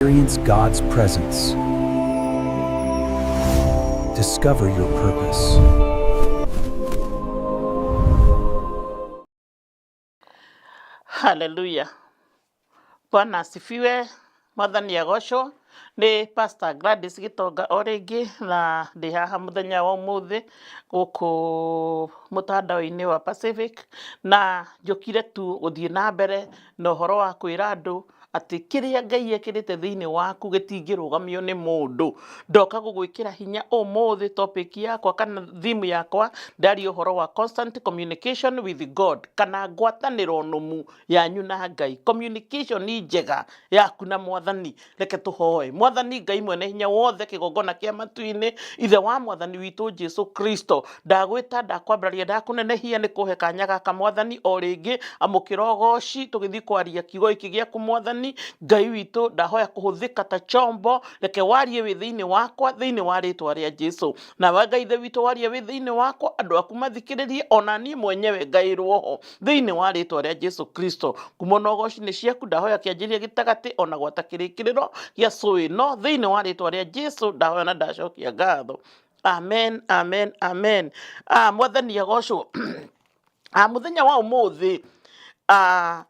Experience God's presence. Discover your purpose. Haleluya. Bwana asifiwe. Mwathani agocwo. Nĩ Pastor Gladys Gĩtonga o rĩngĩ na ndĩ haha mũthenya wa ũmũthĩ gũkũ mũtandao-inĩ wa Pacific na njũkire tu gũthiĩ na mbere na ũhoro wa kwĩra andũ atĩ kĩrĩa Ngai ekĩrĩte thĩinĩ waku gĩtingĩrũgamio nĩ mũndũ. Ndoka gũgwĩkĩra hinya ũmũthĩ topic yakwa kana theme yakwa ndaria ũhoro wa constant communication with God kana ngwatanĩro nũmu yanyu na Ngai, communication njega yaku na Mwathani. Reke tũhoe. Mwathani Ngai mwene hinya wothe, kĩgongona kĩa matu-inĩ, ithe wa Mwathani witũ Jesu Kristo, ndagwĩta, ndakwambararia, ndakũnenehia nĩ kũhe kanya gaka Mwathani o rĩngĩ, amũkĩra ũgoci tũgĩthiĩ kwaria kiugo gĩkĩ gĩaku Mwathani Ngai witũ, ndahoya kũhũthĩka ta chombo, reke warie wĩ thĩinĩ wakwa, thĩinĩ wa rĩtwa rĩa Jesu. Nawe Ngai ithe witũ warie wĩ thĩinĩ wakwa, andũ aku mathikĩrĩrie, ona niĩ mwenyewe ngaĩrwo ho thĩinĩ wa rĩtwa rĩa Jesu Kristo. Ngumo na ũgoci nĩ ciaku, ndahoya kĩanjĩrĩria gĩtagatĩ ona gwata kĩrĩkĩrĩro gĩa cũĩ no thĩinĩ wa rĩtwa rĩa Jesu ndahoya na ndacokia ngatho. Amen, amen, amen. Ah, Mwathani agocwo. Ah, mũthenya wa ũmũthĩ ah,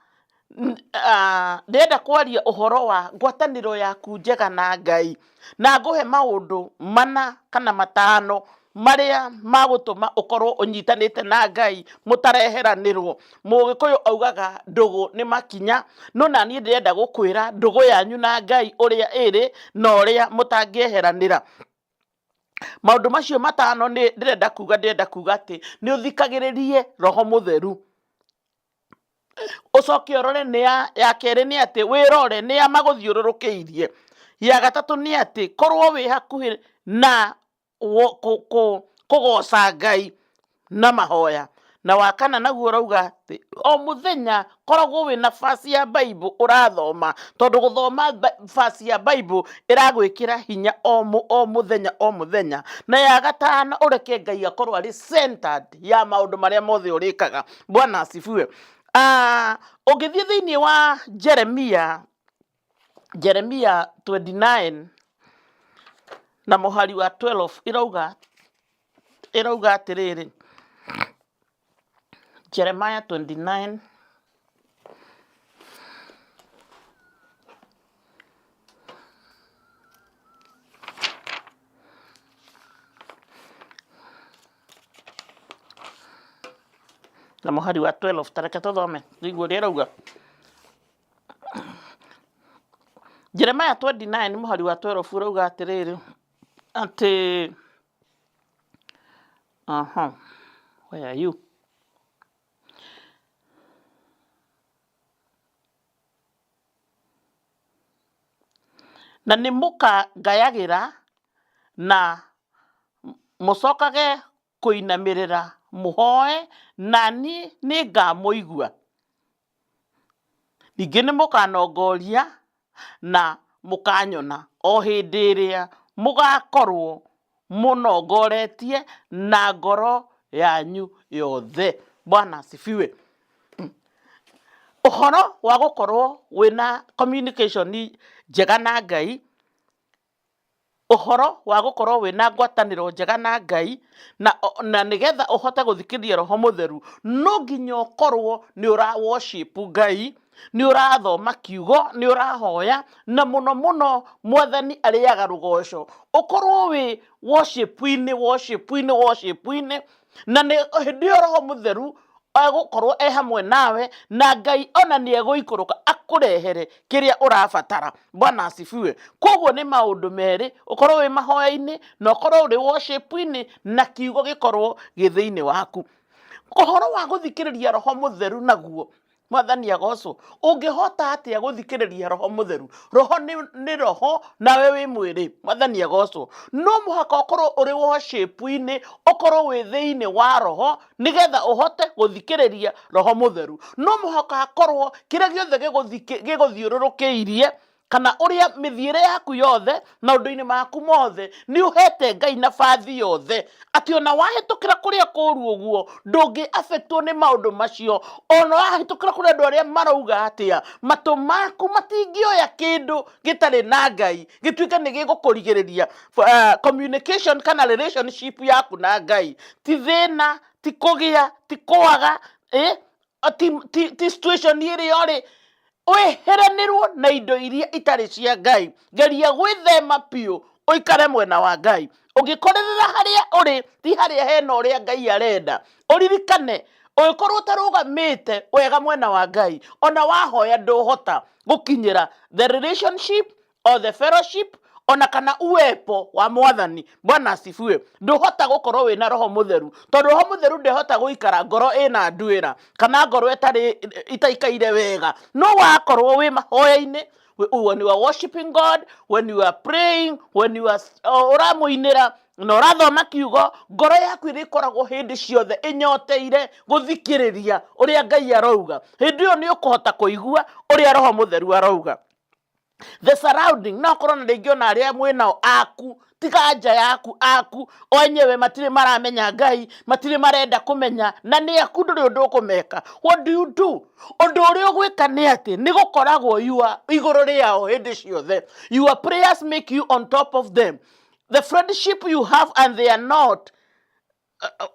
ndĩrenda kwaria ũhoro wa ngwatanĩro yaku njega na Ngai na ngũhe maũndũ mana kana matano marĩa magũtũma ũkorwo ũnyitanĩte na Ngai mũtareheranĩrwo. Mũgĩkũyũ augaga ndũgũ nĩ makinya, no na niĩ ndĩrenda gũkwĩra ndũgũ yanyu na Ngai ũrĩa ĩrĩ na ũrĩa mũtangĩeheranĩra. Maũndũ macio matano nĩ ndĩrenda kuga, ndĩrenda kuga atĩ nĩ ũthikagĩrĩrie Roho Mũtheru. Ũcoke ũrore nĩ ya, ya kerĩ nĩ atĩ wĩrore nĩ a magũthiũrũrũkĩirie. Ya gatatũ nĩ atĩ korwo wĩ hakuhĩ na kũgoca Ngai na mahoya. Na wa kana naguo ũrauga atĩ o mũthenya koragwo wĩna verse ya Bible ũrathoma, tondũ gũthoma verse ya Bible ĩragwĩkĩra hinya o mũthenya o mũthenya. Na ya gatano ũreke Ngai akorwo arĩ centered ya maũndũ marĩa mothe ũrĩkaga. Bwana asifiwe. Ũngĩthiĩ thĩinĩ wa Jeremia, Jeremia 29 na mũhari wa 12 ĩrauga, ĩrauga atĩrĩrĩ, Jeremiah 29 na mũhari wa 12 ta reke tũthome tũigue ũrĩa ĩrauga. Jeremiah 29 mũhari wa 12 ũrauga atĩrĩrĩ, atĩ aha, where are you? Na nĩ mũkangayagĩra na mũcokage kũinamĩrĩra mũhoe, na niĩ nĩngamũigua. Ningĩ nĩ mũkanongoria na mũkanyona o hĩndĩ ĩrĩa mũgakorwo mũnongoretie na ngoro yanyu yothe. Bwana asifiwe. Ũhoro wa gũkorwo wĩna communication njega na Ngai, ũhoro wa gũkorwo wĩna ngwatanĩro njega na Ngai, na nĩgetha ũhote gũthikĩrĩria Roho Mũtheru, no nginya ũkorwo nĩ ũra worship Ngai, nĩ ũrathoma kiugo, nĩ ũrahoya, na mũno mũno Mwathani arĩaga rũgoco. Ũkorwo wĩ worship-inĩ, worship-inĩ, worship-inĩ, na nĩ hĩndĩ ĩyo Roho Mũtheru egũkorwo e hamwe nawe, na Ngai ona nĩ egũikũrũka akũrehere kĩrĩa ũrabatara. Bwana asifiwe. Koguo nĩ maũndũ merĩ, ũkorwo wĩ mahoya-inĩ na ũkorwo ũrĩ worship-inĩ, na kiugo gĩkorwo gĩ thĩinĩ waku. Ũhoro wa gũthikĩrĩria Roho Mũtheru naguo, Mwathani agocwo. Ũngĩhota atĩa gũthikĩrĩria Roho Mũtheru? Roho nĩ roho nawe wĩ mwĩrĩ. Mwathani agocwo. No mũhaka ũkorwo ũrĩ worship-inĩ, ũkorwo wĩ thĩinĩ wa Roho, nĩgetha ũhote gũthikĩrĩria Roho Mũtheru. No mũhaka akorwo kĩrĩa gĩothe gĩgũthiũrũrũkĩirie Kana ũrĩa mĩthiĩre yaku yothe, maũndũ-inĩ maku mothe, nĩ ũhete Ngai nabathi yothe, atĩ ona wahĩtũkĩra kũrĩa kũru ũguo, ndũngĩ affectwo nĩ maũndũ macio. Ona wahĩtũkĩra kũrĩ andũ arĩa marauga atĩa, matũ maku matingĩoya kĩndũ gĩtarĩ na Ngai, gĩtuĩke nĩ gĩgũkũrigĩrĩria communication kana relationship yaku na Ngai. Ti thĩna, ti kũgĩa, ti kwaga, ti situation ĩrĩa ũrĩ, weheranĩrwo na indo iria itarĩ cia Ngai. Geria gwĩthema biũ ũikare mwena wa Ngai. Ũngĩkorerera harĩa ũrĩ ti harĩa hena ũrĩa Ngai arenda, ũririkane ũngĩkorwo ũtarũgamĩte wega mwena wa Ngai, ona wahoya ndũhota gũkinyĩra the relationship or the fellowship ona kana uwepo wa Mwathani. Bwana asifiwe. Ndũhota gũkorwo wĩna Roho Mũtheru, tondũ Roho Mũtheru ndehota gũikara ngoro ĩna nduĩra kana ngoro ĩtarĩ itaikaire wega. No wakorwo wĩ mahoya-inĩ, when you are worshiping God, when you are praying, when you are ũramũinĩra na ũrathoma kiugo, ngoro yaku ĩrĩkoragwo hĩndĩ ciothe ĩnyoteire gũthikĩrĩria ũrĩa Ngai arauga. Hĩndĩ ĩyo nĩ ũkũhota kũigua ũrĩa Roho Mũtheru arauga. The surrounding, no korwo na rĩngĩ ona arĩa mwĩ nao aku, tiga nja yaku, aku o enyewe matirĩ maramenya Ngai, matirĩ marenda kũmenya, na nĩ aku, ndũrĩ ũndũ ũkũmeka. What do you do? Ũndũ ũrĩa ũgwĩka nĩ atĩ nĩ gũkoragwo you are igũrũ rĩao hĩndĩ ciothe. Your prayers make you on top of them. The friendship you have and they are not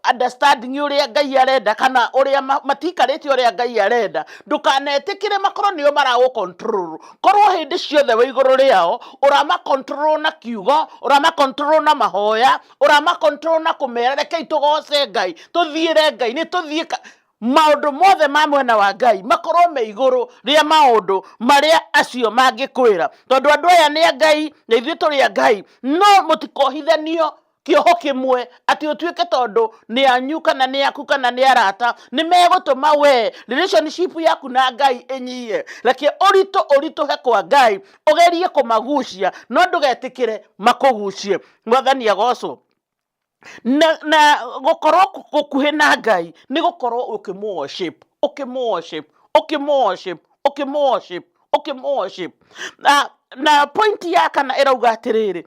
understanding ũrĩa Ngai arenda, kana ũrĩa matikarĩte ũrĩa Ngai arenda, ndũkanetĩkĩre makorwo nĩo maragũ control. Korwo hĩndĩ ciothe wĩ igũrũ rĩao, ũrama control na kiugo, ũrama control na mahoya, ũrama control na kũmera, "Rekei tũgoce Ngai, tũthiĩre Ngai, nĩ tũthiĩ maũndũ mothe ma mwena wa Ngai makorwo me igũrũ rĩa maũndũ marĩa acio mangĩkwĩra, tondũ andũ aya nĩ a Ngai na ithuĩ tũrĩ a Ngai." No mũtikohithanio kĩoho kĩmwe atĩ ũtuĩke tondũ nĩ anyu kana nĩ aku kana nĩ arata nĩ megũtũma we relationship yaku na Ngai ĩnyihe. Reke ũritũ ũritũhe kwa Ngai, ũgerie kũmagucia, no ndũgetĩkĩre makũgucie. Mwathani agocwo. Na gũkorwo gũkuhĩ na Ngai nĩ gũkorwo ũkĩmũ worship, ũkĩmũ worship, ũkĩmũ worship, ũkĩmũ worship, ũkĩmũ worship. Na point ya kana ĩrauga atĩrĩrĩ,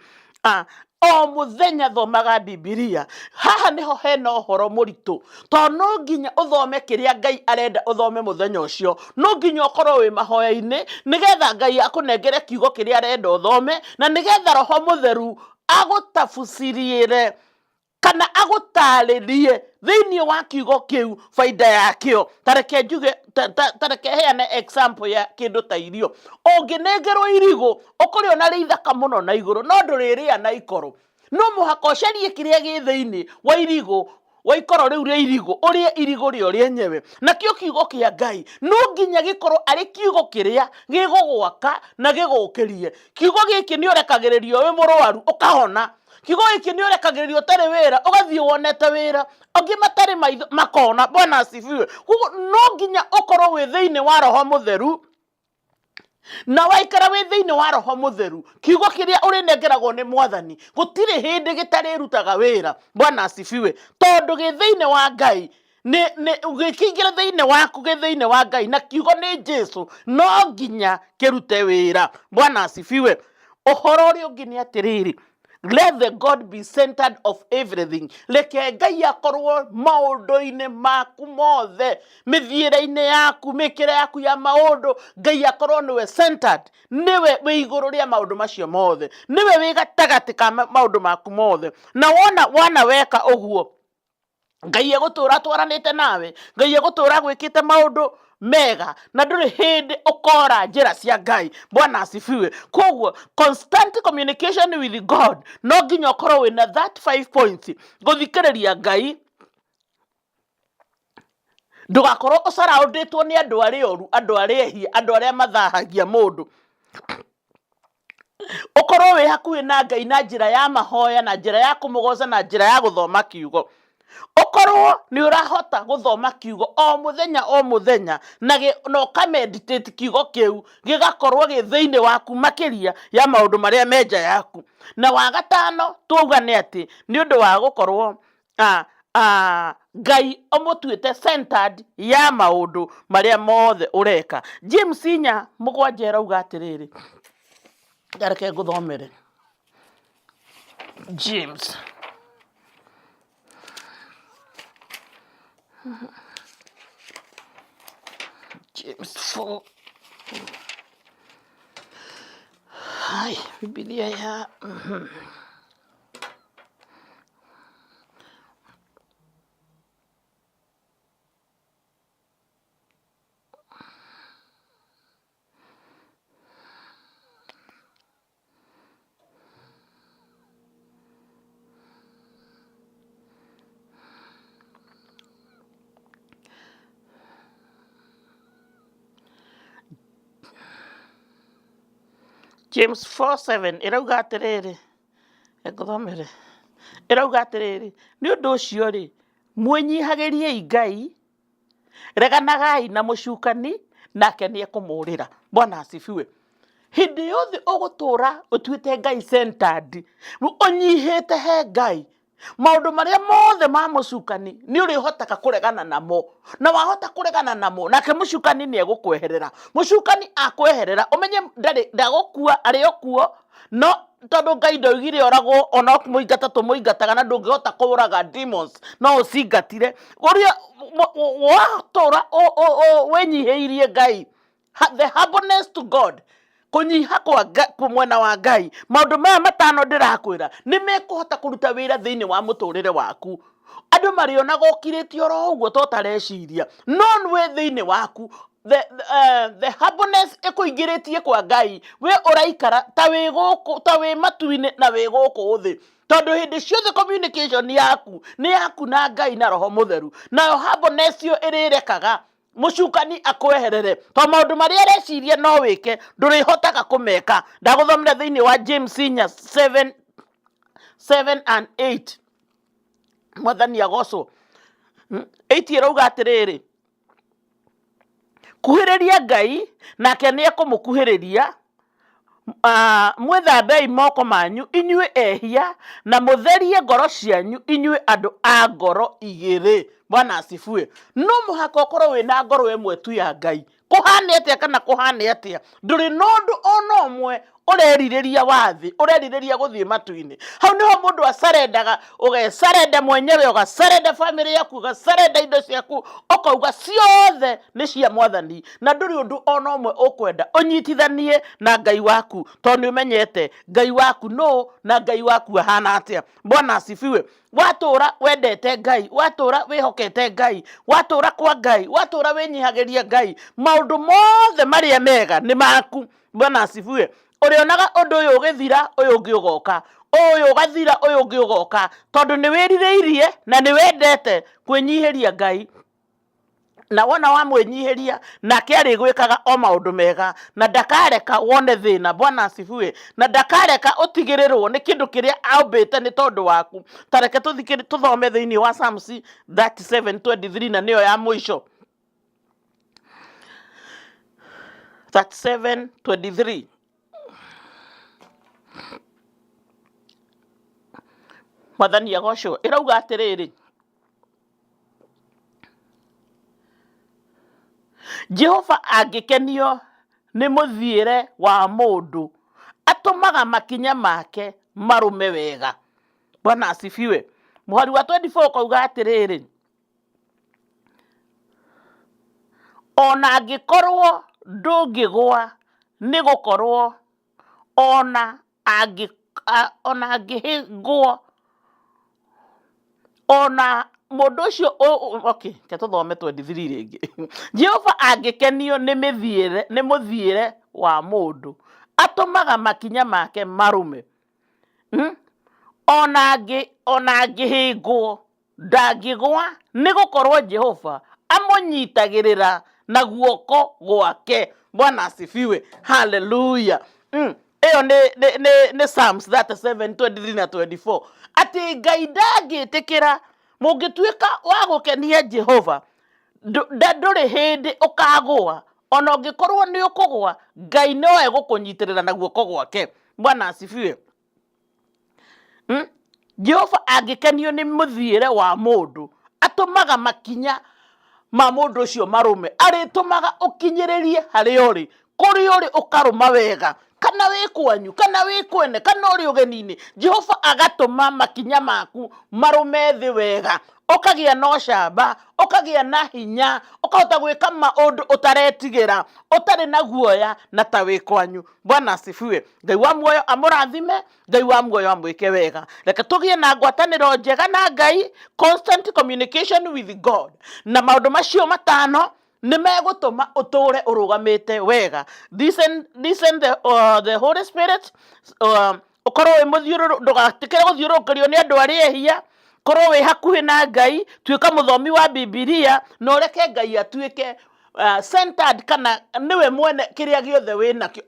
o mũthenya thomaga Bibilia. Haha nĩho hena ũhoro mũritũ, tondũ no nginya ũthome kĩrĩa Ngai arenda ũthome mũthenya ũcio. No nginya ũkorwo wĩ mahoya-inĩ, nĩgetha Ngai akũnengere kiugo kĩrĩa arenda ũthome, na nĩgetha Roho Mũtheru agũtabuciriĩre kana agũtarĩrie thĩinĩ wa kiugo kĩu baida yakĩo. Tareke njuge, tareke heane example ya kĩndũ ta irio. Ũngĩnengerwo irigũ, ũkũrĩona rĩ ithaka mũno na igũrũ, no ndũrĩrĩa na ikoro. No mũhaka ũcarie kĩrĩa gĩ thĩinĩ wa irigũ, wa ikoro rĩu rĩa irigũ, ũrĩe irigũ rĩo rĩenyewe. Nakĩo kiugo kĩa Ngai no nginya gĩkorwo arĩ kiugo kĩrĩa gĩgũgwaka na gĩgũkĩrie. Kiugo gĩkĩ nĩ ũrekagĩrĩrio wĩ mũrwaru ũkahona. Kiugo gĩkĩ nĩ ũrekagĩrĩrio ũtarĩ wĩra ũgathiĩ wonete wĩra, angĩ matarĩ maitho makona. Bwana asifiwe. Koguo no nginya ũkorwo wĩ thĩinĩ wa Roho Mũtheru, na waikara wĩ thĩinĩ wa Roho Mũtheru, kiugo kĩrĩa ũrĩnengeragwo nĩ Mwathani gũtirĩ hĩndĩ gĩtarĩrutaga wĩra. Bwana asifiwe. Tondũ gĩ thĩinĩ wa Ngai, nĩ gĩkĩingĩra thĩinĩ waku, gĩ thĩinĩ wa Ngai, na kiugo nĩ Jesu, no nginya kĩrute wĩra. Bwana asifiwe. Ũhoro ũrĩa ũngĩ nĩ atĩrĩrĩ, let the God be centered of everything. Reke Ngai akorwo maũndũ-inĩ maku mothe, mĩthiĩre-inĩ yaku, mĩkĩre yaku ya maũndũ, Ngai akorwo nĩwe centered, nĩwe wĩ igũrũ rĩa maũndũ macio mothe, nĩwe wĩ gatagatĩ ka maũndũ maku mothe. Na wona wana weka ũguo, Ngai egũtũra atwaranĩte nawe, Ngai egũtũra agwĩkĩte maũndũ mega, na ndũrĩ hĩndĩ ũkora njĩra cia Ngai. Bwana asifiwe. Koguo constant communication with God, no nginya ũkorwo wĩna that 5 points: gũthikĩrĩria Ngai, ndũgakorwo ũcaraũndĩtwo nĩ andũ arĩa oru, andũ arĩa ehia, andũ arĩa mathahagia mũndũ. Ũkorwo wĩ hakuhĩ na Ngai na njĩra ya mahoya, na njĩra ya kũmũgoca, na njĩra ya gũthoma kiugo. Ũkorwo nĩ ũrahota gũthoma kiugo o mũthenya o mũthenya, na ũkameditate kiugo kĩu, gĩgakorwo gĩ thĩinĩ waku makĩria ya maũndũ marĩa me nja yaku. Na wa gatano twauga nĩ atĩ nĩ ũndũ wa gũkorwo Ngai ũmũtuĩte centered ya maũndũ marĩa mothe ũreka. James 4:7 ĩrauga atĩrĩrĩ, Reke ngũthomere James. James 4. Hai, Biblia ya James 4:7 ĩrauga atĩrĩrĩ, ngũthomere, ĩrauga atĩrĩrĩ, nĩ ũndũ ũcio rĩ, mwĩnyihagĩriei Ngai, reganagai na mũcukani, nake nĩ ekũmũrĩra. Bwana asifiwe. Hĩndĩ yothe ũgũtũra ũtuĩte Ngai centered, ũnyihĩte he Ngai, maũndũ marĩa mothe ma mũcukani nĩ ũrĩhotaga kũregana namo, na wahota kũregana namo nake mũcukani nĩ egũkweherera. Mũcukani akweherera ũmenye ndarĩ ndagũkua, arĩ o kuo, no tondũ Ngai ndoigire oragwo, ona mũingata tũmũingataga, na ndũngĩhota kũraga demons, no ũcingatire. Ũrĩa watũra wĩnyihĩirie Ngai, the humbleness to God, kũnyiha kwa kwa mwena wa Ngai, maũndũ maya matano ndĩrakwĩra nĩ mekũhota kũruta wĩra thĩinĩ wa mũtũrĩre waku. Andũ marĩonaga ũkirĩte oro ũguo to tareciria, no wĩ thĩinĩ waku the humbleness ĩkũingĩrĩtie kwa Ngai, we ũraikara ta wĩ gũkũ, ta wĩ matu-inĩ na wĩ gũkũ thĩ, tondũ hĩndĩ ciothe communication yaku nĩ yaku na Ngai na Roho Mũtheru, nayo humbleness ĩyo ĩrĩrekaga mũcukani akweherere, tondũ maũndũ marĩa areciria no wĩke ndũrĩhotaga kũmeka. Ndagũthomera thĩinĩ wa James inya 7 and 8. Mwathani agocwo. 8 ĩrauga atĩrĩrĩ, kuhĩrĩria Ngai nake nĩ ekũmũkuhĩrĩria. Mwĩthambei moko manyu inyuĩ ehia, na mũtherie ngoro cianyu inyuĩ andũ a ngoro igĩrĩ. Bwana asifiwe. No mũhaka ũkorwo wĩna ngoro ĩmwe tu ya Ngai. Kũhane atĩa kana kũhane atĩa, ndũrĩ na ũndũ ona ũmwe ũrerirĩria wa thĩ, ũrerirĩria gũthiĩ matu-inĩ. Hau nĩho mũndũ acarendaga, ũgecarenda mwenyewe, ũgacarenda bamĩrĩ yaku, ũgacarenda indo ciaku, ũkauga ciothe nĩ cia Mwathani, na ndũrĩ ũndũ ona ũmwe ũkwenda ũnyitithanie na Ngai waku, tondũ nĩ ũmenyete Ngai waku nũ na Ngai waku ahana atĩa. Bwana asifiwe. Watũra wendete Ngai, watũra wĩhokete Ngai, watũra kwa Ngai, watũra wĩnyihagĩria Ngai, maũndũ mothe marĩa mega nĩ maku. Bwana asifiwe. Ũrĩonaga ũndũ ũyũ ũgĩthira, ũyũ ũngĩ ũgoka, ũyũ ũgathira, ũyũ ũngĩ ũgoka, tondũ nĩ wĩrirĩirie na nĩ wendete kwĩnyihĩria Ngai. Na wona wamwĩnyihĩria, nake arĩgwĩkaga o maũndũ mega, na ndakareka wone thĩna. Bwana asifiwe. Na ndakareka ũtigĩrĩrwo nĩ kĩndũ kĩrĩa ombĩte nĩ tondũ waku. Ta reke tũthome thĩinĩ wa Psalms 37:23, na nĩyo ya mũico. 37:23. Mwathani agocwo. Ĩrauga atĩrĩrĩ, Jehova angĩkenio nĩ mũthiĩre wa mũndũ, atũmaga makinya make marũme wega. Bwana asifiwe. Mũhari wa 24 ũkauga atĩrĩrĩ, ona angĩkorwo ndũngĩgũa, nĩ gũkorwo ona angĩhĩngwo, ona mũndũ ũcio okay, reke tũthome 23 rĩngĩ. Jehova angĩkenio nĩ mĩthiĩre, nĩ mũthiĩre wa mũndũ, atũmaga makinya make marũme. Ona angĩhĩngwo ndangĩgwa, nĩ gũkorwo Jehova amũnyitagĩrĩra na guoko gwake. Bwana asifiwe. Haleluya. Ĩyo nĩ Psalms 37:23 na 24. Atĩ Ngai ndangĩtĩkĩra mũngĩtuĩka wa gũkenia Jehova, ndũrĩ hĩndĩ ũkagũa. Ona ũngĩkorwo nĩ ũkũgũa, Ngai no egũkũnyitĩrĩra na guoko gwake. Bwana asifiwe. Jehova angĩkenio nĩ mũthiĩre wa mũndũ, atũmaga makinya ma mũndũ ũcio marũme, arĩtũmaga ũkinyĩrĩrie harĩa ũrĩ, kũrĩa ũrĩ ũkarũma wega, Kana wĩ kwanyu, kana wĩ kwene, kana ũrĩ ũgeni-inĩ, Jehova agatũma makinya maku marũme thĩ wega, ũkagĩa na ũcamba, ũkagĩa na hinya, ũkahota gwĩka maũndũ ũtaretigĩra, ũtarĩ na guoya na ta wĩ kwanyu. Bwana asifiwe. Ngai wa muoyo amũrathime, Ngai wa muoyo amwĩke wega. Reke tũgĩe na ngwatanĩro njega na Ngai, constant communication with God, na maũndũ macio matano nĩ megũtũma ũtũre ũrũgamĩte wega. Listen the Holy Spirit, ũkorwo wĩ mũthiũrũrũ, ndũgatĩkĩre gũthiũrũrũkĩrio nĩ andũ arĩa ehia, korwo wĩ hakuhĩ na Ngai, tuĩka mũthomi wa Bibilia, na ũreke Ngai atuĩke centered, kana nĩwe mwene kĩrĩa gĩothe wĩ nakĩo.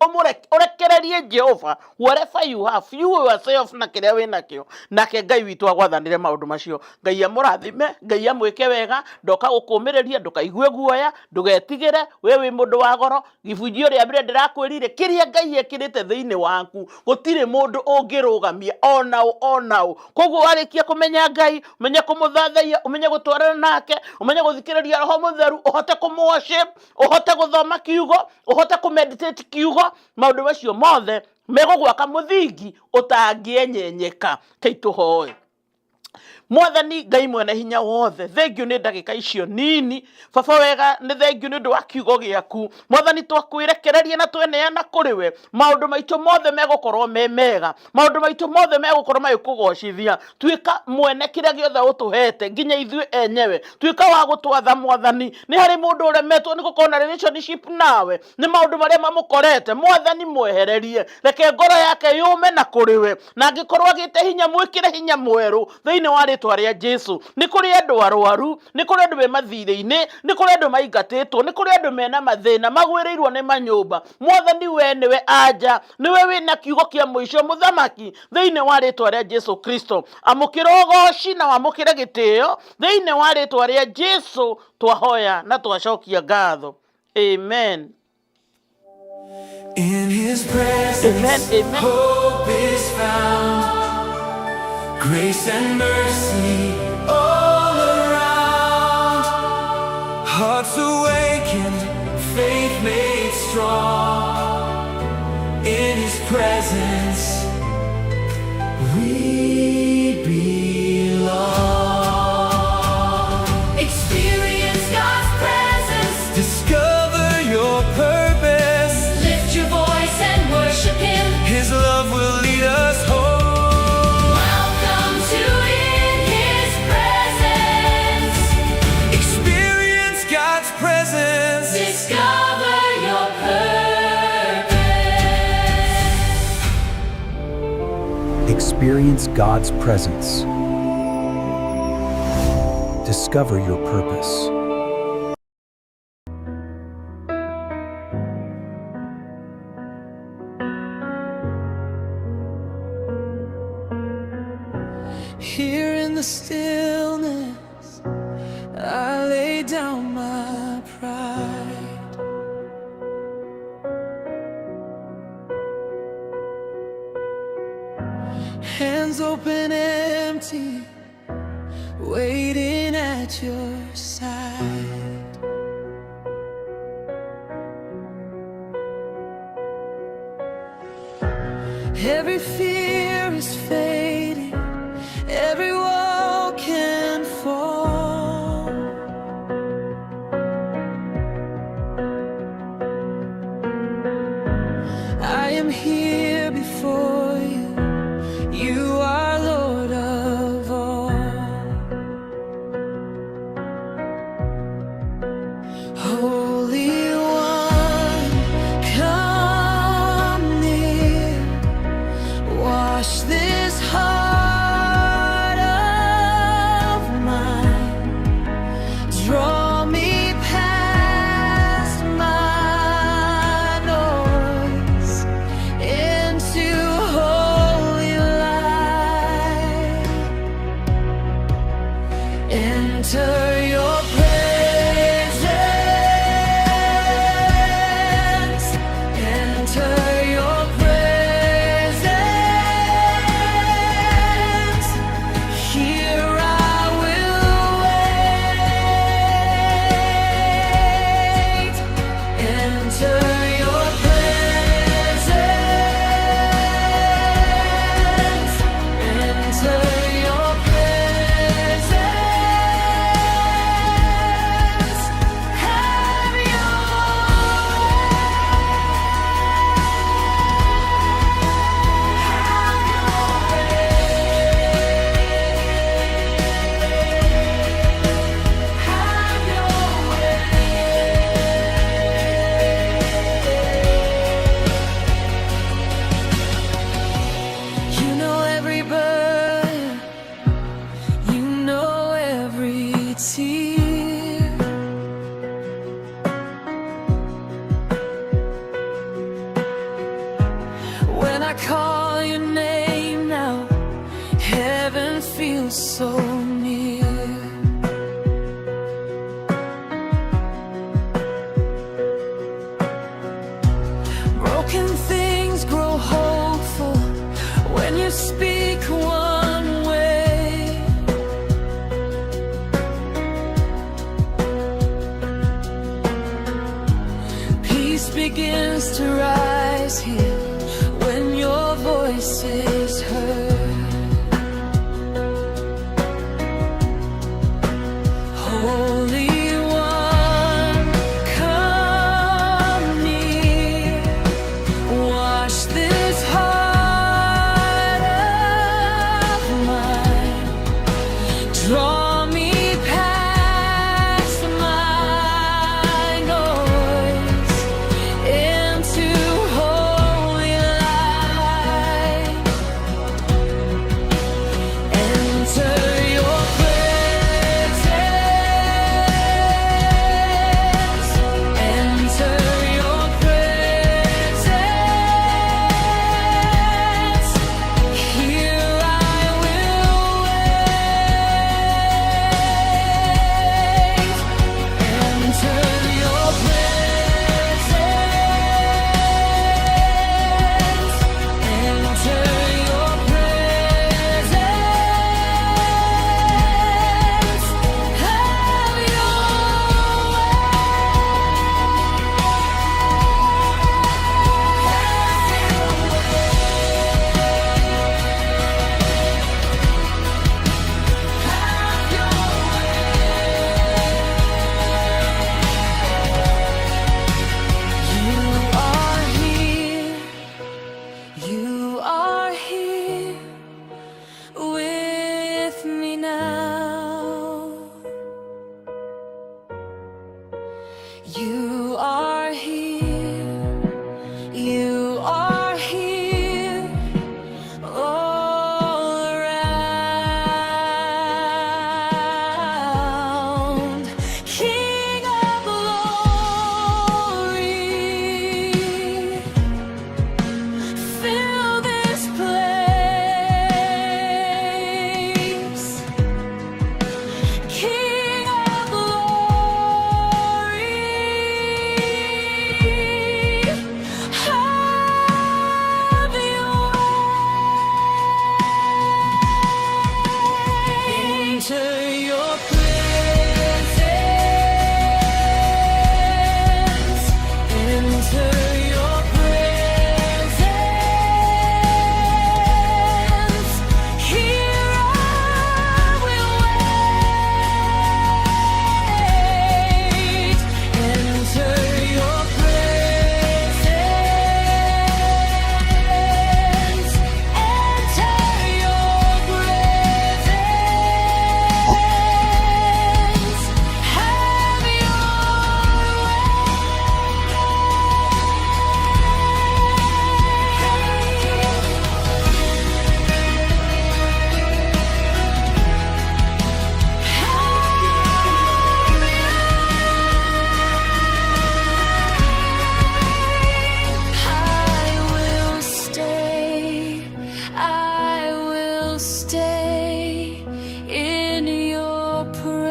Ũrekererie Jehova whatever you have, you yourself na kĩrĩa wĩ nakĩo, nake Ngai witũ agwathanĩre maũndũ macio. Ngai amũrathime, Ngai amwĩke wega. Ndoka gũkũmĩrĩria ndũkaigue guoya, ndũgetigĩre, we wĩ mũndũ wa goro. Gĩbunjio rĩa mbere ndĩrakwĩrire kĩrĩa Ngai ekĩrĩte thĩinĩ waku gũtirĩ mũndũ ũngĩrũgamia onaũ onaũ. Koguo warĩkia kũmenya Ngai, ũmenye kũmũthathaiya, ũmenye gũtwarana nake, ũmenye gũthikĩrĩria Roho Mũtheru, ũhote kũmũworship, ũhote gũthoma kiugo, ũhote kũmeditate kiugo, maũndũ macio mothe megũgwaka mũthingi ũtangĩenyenyeka. Kei tũhoe. Mwathani Ngai mwene hinya wothe, thengiũ nĩ ndagĩka icio nini. Baba wega, nĩ thengiũ nĩ ũndũ wa kiugo gĩaku. Mwathani, twakwĩrekereria na tweneana kũrĩ we, maũndũ maitũ mothe megũkorwo me mega, maũndũ maitũ mothe megũkorwo magĩkũgocithia. Tuĩka mwene kĩrĩa gĩothe ũtũhete, nginya ithuĩ enyewe. Tuĩka wa gũtwatha Mwathani. Nĩ harĩ mũndũ ũremetwo nĩ gũkorwo na relationship nawe, nĩ maũndũ marĩa mamũkorete. Mwathani, mwehererie, reke ngoro yake yũme na kũrĩ we, na angĩkorwo agĩte hinya, mwĩkĩre hinya mwerũ thĩinĩ wa rĩtwa rĩa Jesu. Nĩ kũrĩ andũ arwaru, nĩ kũrĩ andũ me mathirĩ-inĩ, nĩ kũrĩ andũ maingatĩtwo, nĩ kũrĩ andũ mena mathĩna, magwĩrĩirwo nĩ manyũmba. Mwathani, we nĩwe anja, nĩwe wĩna kiugo kĩa mũico. Mũthamaki, thĩinĩ wa rĩtwa rĩa Jesu Kristo, amũkĩra ũgoci na wamũkĩre gĩtĩo. Thĩinĩ wa rĩtwa rĩa Jesu twahoya na twacokia ngatho, amen. In his presence, Amen, amen. Hope is found, grace and mercy all around. Hearts awakened, faith made strong. In his presence, we belong. Experience God's presence. Discover your purpose. Lift your voice and worship Him. His love will lead us home. Welcome to In His Presence. Experience God's presence. Discover your purpose. Experience God's presence. Discover your purpose. Here in the stillness, I lay down my pride. Hands open, empty, waiting at your side. Every fear is fading, every wall can fall. I am here before you, you are Lord of all. Holy One, come near. Wash this heart of mine. Draw me past my noise into holy light. Enter your presence. Enter your presence. you speak one way. Peace begins to rise here when your voice is heard. Holy One, come near. Wash this heart of mine. Draw me past my noise into holy light. Enter your presence. Enter your presence. Here I will wait. Enter your presence. Enter your presence. Have your You are here. You are here with me now. You are here. You are here all around. King of glory, fill this place. King of glory, have your way. Enter your presence. Enter your presence. Here I will wait. Enter your presence. Enter your presence. Have your way. I will stay, I will stay in your presence.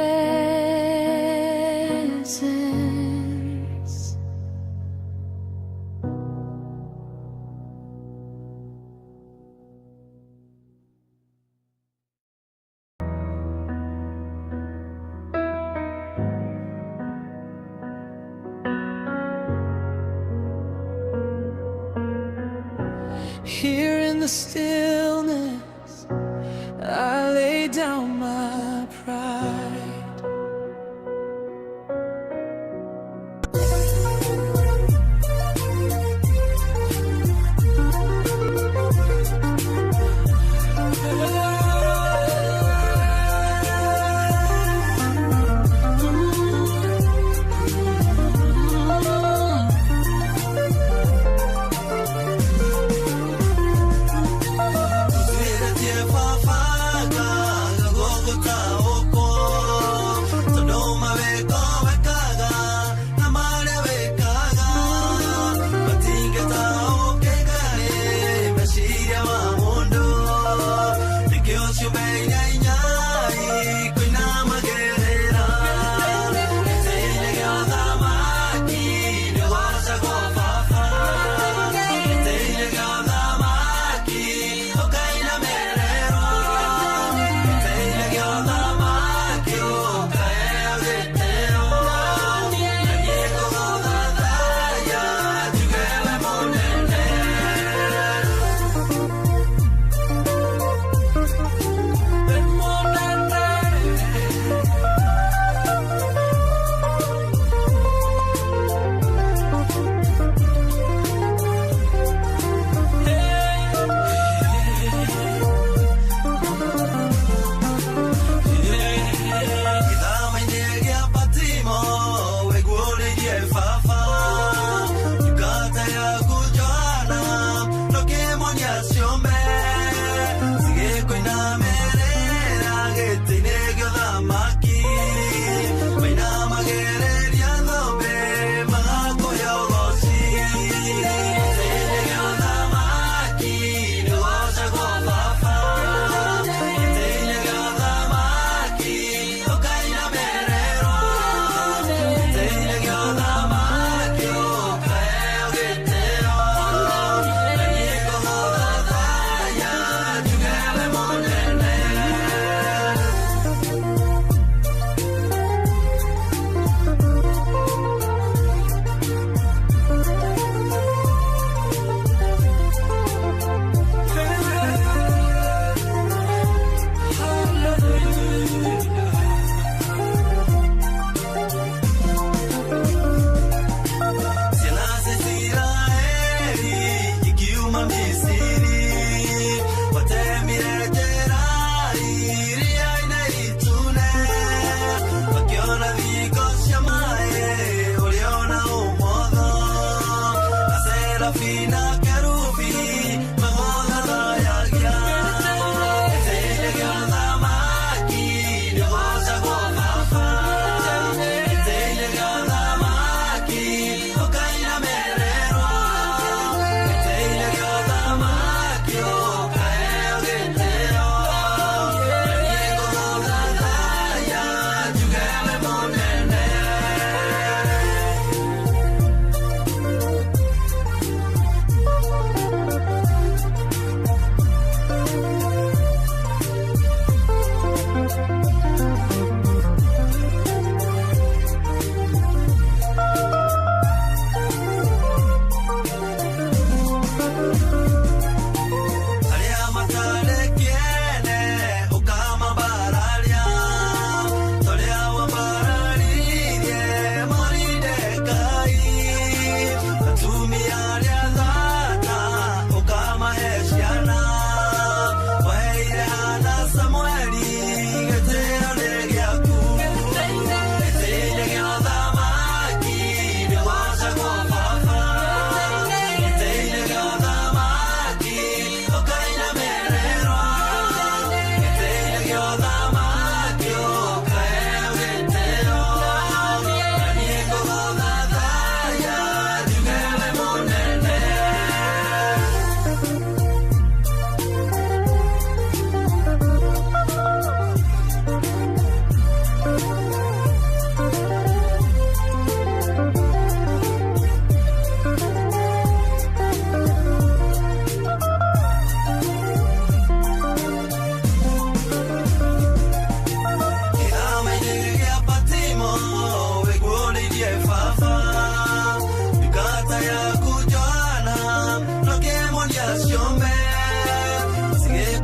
Here in the stillness, I lay down my pride.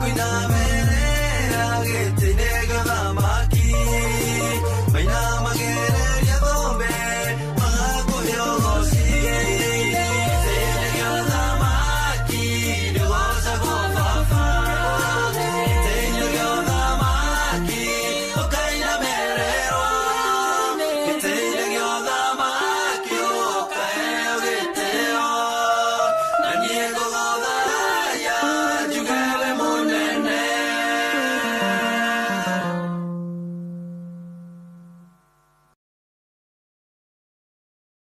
Kũina.